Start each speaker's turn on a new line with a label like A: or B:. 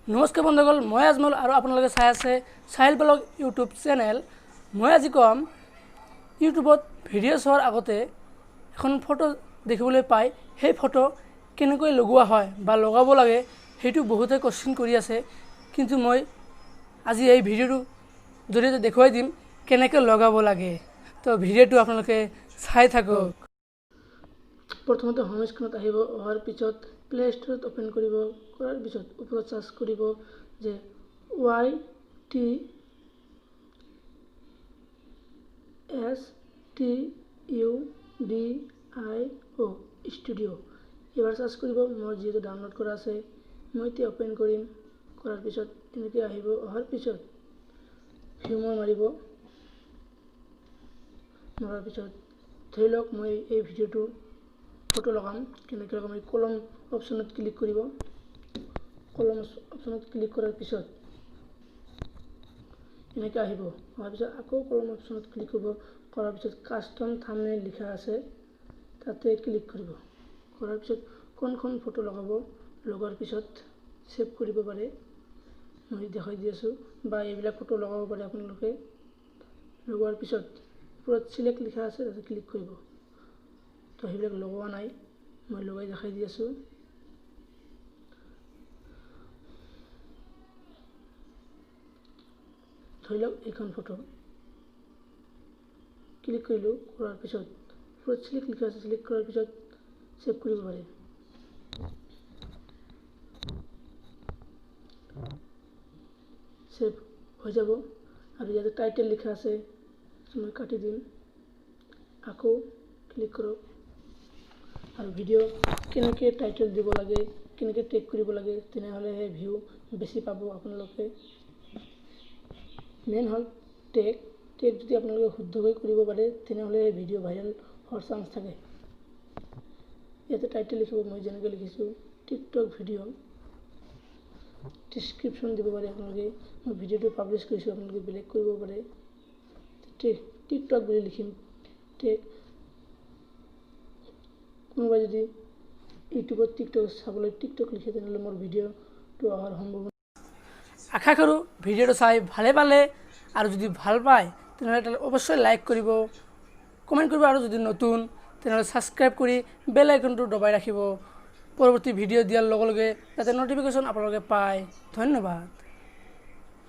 A: নমস্কাৰ বন্ধুসকল, মই আজমল আৰু আপোনালোকে চাই আছে চাহিল ব্লগ ইউটিউব চেনেল। মই আজি ক'ম, ইউটিউবত ভিডিঅ' চোৱাৰ আগতে এখন ফটো দেখিবলৈ পায়, সেই ফটো কেনেকৈ লগোৱা হয় বা লগাব লাগে, সেইটো বহুতে কুৱেশ্যন কৰি আছে। কিন্তু মই আজি এই ভিডিঅ'টোৰ জৰিয়তে দেখুৱাই দিম কেনেকৈ লগাব লাগে। তো ভিডিঅ'টো আপোনালোকে চাই থাকক। প্ৰথমতে হোম স্ক্ৰীণত আহিব, অহাৰ পিছত প্লে' ষ্ট'ৰত অ'পেন কৰিব। কৰাৰ পিছত ওপৰত চাৰ্চ কৰিব যে YT STUDIO studio এবাৰ চাৰ্চ কৰিব। মোৰ যিহেতু ডাউনলোড কৰা আছে, মই এতিয়া অ'পেন কৰিম। কৰাৰ পিছত এনেকৈ আহিব। অহাৰ পিছত ভিউ মোৰ মাৰিব। মৰাৰ পিছত ধৰি লওক মই এই ভিডিঅ'টো ফটো লগাম। কেনেকৈ লগাম? এই কলম অপশ্যনত ক্লিক কৰিব। কলম অপশ্যনত ক্লিক কৰাৰ পিছত এনেকৈ আহিব। অহাৰ পিছত আকৌ কলম অপশ্যনত ক্লিক কৰিব। কৰাৰ পিছত কাষ্টম থাম্বনেইল লিখা আছে, তাতে ক্লিক কৰিব। কৰাৰ পিছত কোনখন ফটো লগাব, লগোৱাৰ পিছত ছেভ কৰিব পাৰে। মই দেখুৱাই দি আছোঁ, বা এইবিলাক ফটো লগাব পাৰে আপোনালোকে। লগোৱাৰ পিছত ওপৰত চিলেক্ট লিখা আছে, তাতে ক্লিক কৰিব। তো সেইবিলাক লগোৱা নাই, মই লগাই দেখাই দি আছোঁ। ধৰি লওক এইখন ফটো ক্লিক কৰিলোঁ। কৰাৰ পিছত ওপৰত চিলেক্ট লিখা আছে, চিলেক্ট কৰাৰ পিছত ছেভ কৰিব পাৰে। ছেভ হৈ যাব। আৰু ইয়াতে টাইটেল লিখা আছে, মই কাটি দিম। আকৌ ক্লিক কৰক। আৰু ভিডিঅ' কেনেকৈ টাইটেল দিব লাগে, কেনেকৈ টেগ কৰিব লাগে, তেনেহ'লেহে ভিউ বেছি পাব আপোনালোকে। মেইন হ'ল টেগ। টেগ যদি আপোনালোকে শুদ্ধকৈ কৰিব পাৰে, তেনেহ'লে ভিডিঅ' ভাইৰেল হোৱাৰ চান্স থাকে। ইয়াতে টাইটেল লিখিব, মই যেনেকৈ লিখিছোঁ টিকটক ভিডিঅ'। ডিছক্ৰিপশ্যন দিব পাৰে আপোনালোকে। মই ভিডিঅ'টো পাব্লিছ কৰিছোঁ, আপোনালোকে বেলেগ কৰিব পাৰে। টিকটক বুলি লিখিম। টেগ কোনোবাই যদি ইউটিউবত টিকটক চাবলৈ টিকটক লিখে, তেনেহ'লে মোৰ ভিডিঅ'টো অহাৰ সম্ভাৱনা। আশা কৰোঁ ভিডিঅ'টো চাই ভালে পালে, আৰু যদি ভাল পায় তেনেহ'লে অৱশ্যই লাইক কৰিব, কমেণ্ট কৰিব, আৰু যদি নতুন তেনেহ'লে ছাবস্ক্ৰাইব কৰি বেল আইকনটো দবাই ৰাখিব, পৰৱৰ্তী ভিডিঅ' দিয়াৰ লগে লগে যাতে ন'টিফিকেশ্যন আপোনালোকে পায়। ধন্যবাদ।